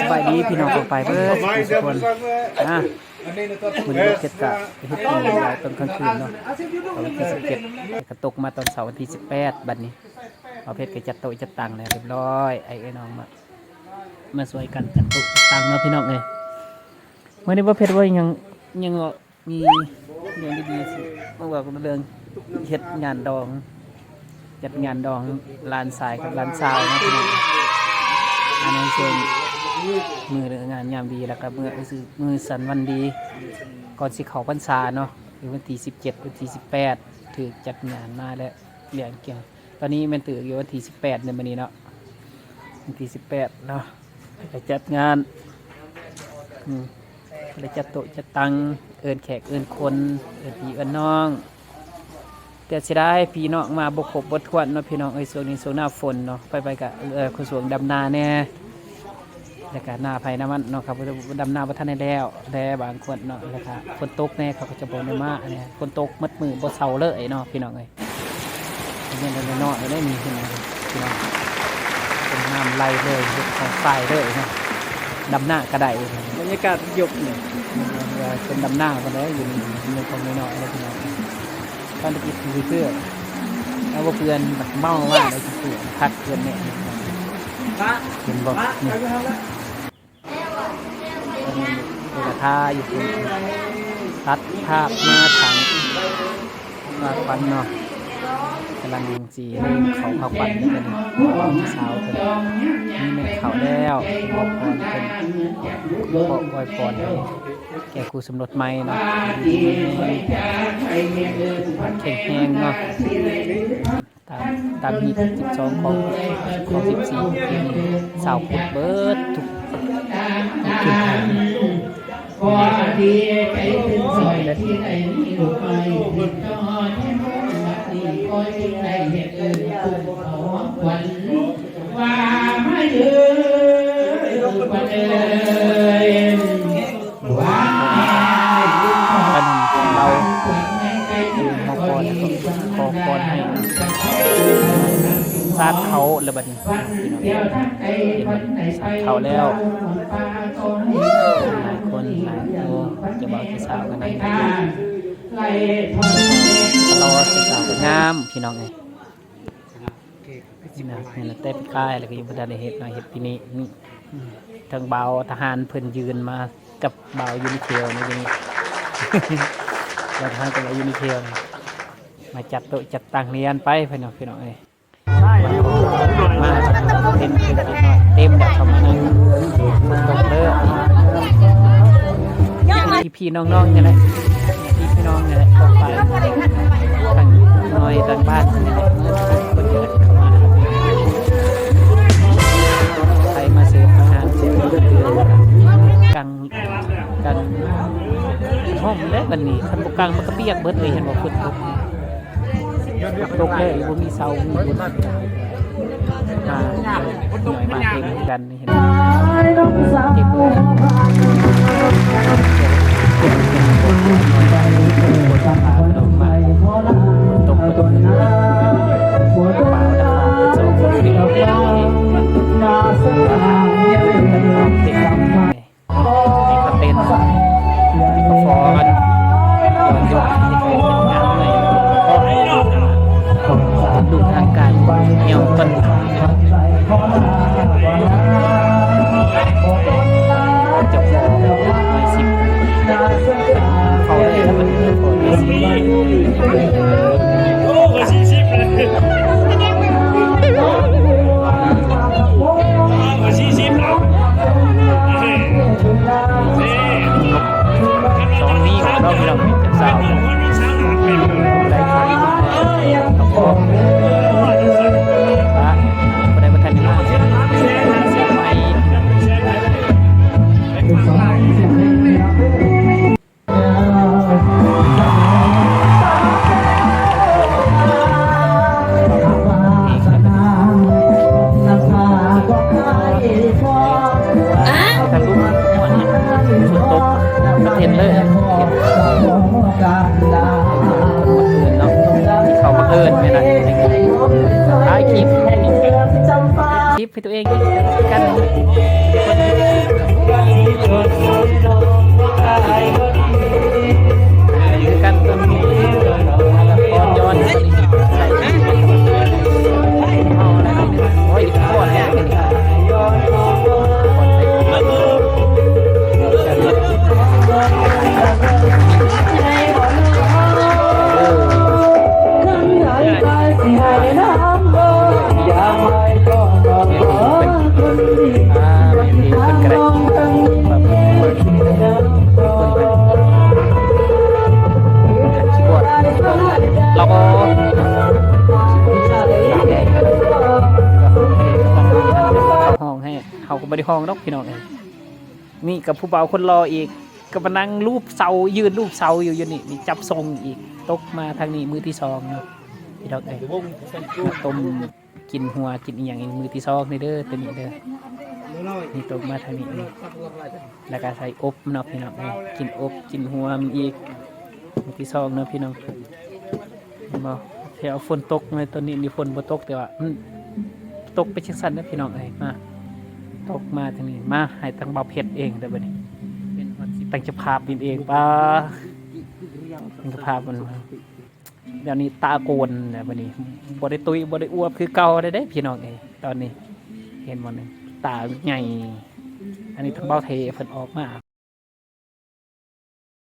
ສະບາຍດີພີ່ນ້ອງປ້ອງປາຍເບິດທຸກຄົນ. ອ່າ ມື້ນີ້ເຮັດກະເຮັດເປັນຫຼາຍຕອນກາງຄືນເນາະ ວັນທີສິບເຈັດ ກະຕົກມາຕອນເຊົ້າວັນທີສິບແປດ. ບັດນີ້ບ່າວເພັດກະຈັດໂຕະຈັດຕັ່ງແລ້ວຮຽບຮ້ອຍ ໄອ້ເອື້ອຍນ້ອງມາ ມາຊ່ວຍກັນຈັດໂຕະຈັດຕັ່ງເນາະພີ່ນ້ອງເອີຍ. ມື້ນີ້ບ່າວເພັດວ່າຫຍັງ ຫຍັງເນາະ ມີເລື່ອງດີໆຊິມາເວົ້າກັນເລື່ອງເຮັດງານດອງ ຈັດງານດອງຫຼານຊາຍກັບຫຼານສາວເນາະພີ່ນ້ອງ. ອັນນັ້ນເຊິ່ງມື້ເລີກງາມຍາມດີ ແລ້ວກະມື້ ມື້ສັນວັນດີ ກ່ອນຊິເຂົ້າພັນສາເນາະ ຄືວັນທີສິບເຈັດ ວັນທີສິບແປດ ຖືກຈັດງານມາແລ້ວ ຫຼຽນກຽງ. ຕອນນີ້ແມ່ນຖືກຢູ່ວັນທີສິບແປດໃນມື້ນີ້ເນາະ ວັນທີສິບແປດເນາະ ໄດ້ຈັດງານ ອືມ ໄດ້ຈັດໂຕະຈັດຕັ່ງ ເອີ້ນແຂກເອີ້ນຄົນ ເອີ້ນພີ່ເອີ້ນນ້ອງ. ແຕ່ເສຍດາຍພີ່ນ້ອງມາບໍ່ຄົບບໍ່ຖ້ວນເນາະພີ່ນ້ອງເອີຍ. ຊ່ວງນີ້ຊ່ວງໜ້າຝົນເນາະ ໄປໆກະ ເອີ ຄືຊ່ວງດຳນາແດ່ ແລ້ວກະໜ້າໃຜໜ້າມັນເນາະ ເຂົາດຳນາບໍ່ທັນໄດ້ແລ້ວແດ່ບາງຄົນເນາະ ແລ້ວກະຝົນຕົກແດ່ ເຂົາກະຈະບໍ່ໄດ້ມາແດ່. ຝົນຕົກໝົດມື້ບໍ່ເຊົາເລີຍເນາະພີ່ນ້ອງເອີຍ. ເປັນນ້ອຍໆ ເດ້ນີ້ພີ່ນ້ອງ ເປັນນ້ຳໄຫຼເລີຍ ເປັນຂອງຝາຍເລີຍເນາະ ດຳນາກະໄດ້. ບັນຍາກາດຍົກນີ້ ເປັນດຳນາພຸ້ນແຫຼະ ຢູ່ນີ້ ຢູ່ຂອງນ້ອຍໆ ເດ້ພີ່ນ້ອງ. ຕອນຕະກີ້ຄື ເອົາບໍ່ເພື່ອນບັກເມົາວ່າໄດ້ຄືຄັກເພື່ອນແນ່ ເຫັນບໍ່ນີ້. ເວລາຖ້າຢູ່ພຸ້ນ ຕັດພາບມາທາງ ພາຂວັນເນາະ ກຳລັງຊິເລີ່ມເຂົ້າພາຂວັນເລີຍ ເຈົ້າສາວເພິ່ນ ມີແມ່ນເຂົ້າແລ້ວ ຂໍພອນເພິ່ນ ຂໍອວຍພອນໃຫ້ແກ່ຄູ່ສົມລົດໃໝ່ເນາະ ຢູ່ດີມີແຮງ ສຸຂະພາບແຂງແຮງເນາະ. ຕາມ ຕາມຮີດສິບສອງ ຂອງ ຂອງສິບສີ່ ຊາວພຸດເບິດທຸກ ທຸກ ທຸກ ທຸກ ອັນເຮົາຂໍພອນ ຂໍພອນໃຫ້ສາດເຂົ້າແລ້ວບັດນີ້ ເຫັນສາດເຂົ້າແລ້ວ ຫຼາຍຄົນຫຼາຍ ໂອ້ ເຈົ້າບ່າວເຈົ້າສາວກະນັ່ງ ລອເຈົ້າສາວກະງາມ ພີ່ນ້ອງເອີຍ. ນີ້ນະ ແຕ່ປີກາຍແລ້ວກະຍັງບໍ່ທັນໄດ້ເຮັດເນາະ ເຮັດປີນີ້ ທັງບ່າວທະຫານເພິ່ນຢືນມາກັບບ່າວຢູນິເຄວນີ້ ບ່າວທະຫານກັບບ່າວຢູນິເຄວ ມາຈັດໂຕະຈັດຕັ່ງລຽນໄປ ພີ່ນ້ອງ ພີ່ນ້ອງເອີຍ. ມາເຕັມ ເຕັມແລ້ວ ເຂົ້າມານັ້ນ ຝົນຕົກເດີ ພີ່ໆນ້ອງໆນີ້ແຫຼະ ພີ່ໆນ້ອງໆນີ້ແຫຼະ ອອກໄປທາງນ້ອຍທາງບ້ານນີ້ແຫຼະ ເພິ່ນກະເຂົ້າມາ ໃຜມາເສີບອາຫານເສີບ ກັງ ກັນຮົ່ມເດ້ບັດນີ້ ຄັນບໍ່ກັງມັນກະປຽກເບິດເລີຍ ເຫັນບໍ່ ຝົນຕົກ ຕົກເລີຍ ບໍ່ມີເຊົາມີບຸນ ມາ ໜ້ອຍມາເຕັມຄືກັນ ເຫັນ ເຕັມເລີຍ ຝົນຕົກເບິດມື້ ເຕັມເລີຍ ນີ້ກະເຕັນ ນີ້ກະຟອກັນ ຍ້ອນຍົກ ນີ້ກະເປັນງານເມື່ອຍ ລຸ້ນທາງການແນວຕົ້ນ ເຈົ້າຂອງໜ່ວຍສິບ ເຝົ້າໄດ້ແລ້ວບັດນີ້ ເຈົ້າຂອງໜ່ວຍສິບ ໂອ້ ກະສີ່ສິບເລີຍ ສອງນີ້ເນາະ ພີ່ນ້ອງ ເປັນສາວ ຜູ້ໃດບໍ່ທັນໄດ້ມາ ຕະລຸກ ຝົນຕົກ ກະເຫັນເລີຍ ເຫັນ ເນາະ ເຂົ້າມາເອີ້ນແມ່ນນະ ຖ່າຍຄລິບ ຄລິບໃຫ້ຕົວເອງອີກຄືກັນ. ເຮົາກໍບໍ່ໄດ້ຮ້ອງດອກພີ່ນ້ອງເອີຍ. ນີ້ກໍຜູ້ບ່າວຄົນຫຼໍ່ອີກ ກໍມານັ່ງລູບເສົາ ຢືນລູບເສົາຢູ່ ຢູ່ນີ້ ນີ້ຈັບສົ່ງອີກ. ຕົກມາທາງນີ້ມື້ທີສອງເນາະພີ່ນ້ອງເອີຍ. ມາຕົ້ມ ກິນຫົວກິນອີ່ຫຍັງອີກມື້ທີສອງນີ້ເດີ ໂຕນີ້ເດີ. ນີ້ຕົກມາທາງນີ້ນີ້ ແລ້ວກໍໃສ່ອົບເນາະພີ່ນ້ອງເອີຍ. ກິນອົບກິນຫົວມັນອີກ ມື້ທີສອງເນາະພີ່ນ້ອງ. ເຫັນບໍ່ ແຖວຝົນຕົກໃນຕອນນີ້ນີ້ ຝົນບໍ່ຕົກ ແຕ່ວ່າມັນຕົກໄປຈັ່ງຊັ້ນເດີພີ່ນ້ອງເອີຍ. ມາ ຕົກມາທາງນີ້ ມາໃຫ້ທາງບ່າວເພັດເອງເດີບັດນີ້ ທາງເຈົ້າພາບນີ້ເອງ. ປ້າ ທາງເຈົ້າພາບມັນ ດຽວນີ້ຕາໂກນແລ້ວບັດນີ້ ບໍ່ໄດ້ຕຸ້ຍບໍ່ໄດ້ອວບຄືເກົ່າແລ້ວເດ້ພີ່ນ້ອງເອີຍ. ຕອນນີ້ເຫັນບໍ່ນີ້ ຕາໃຫຍ່. ອັນນີ້ທາງບ່າວເທເພິ່ນອອກມາ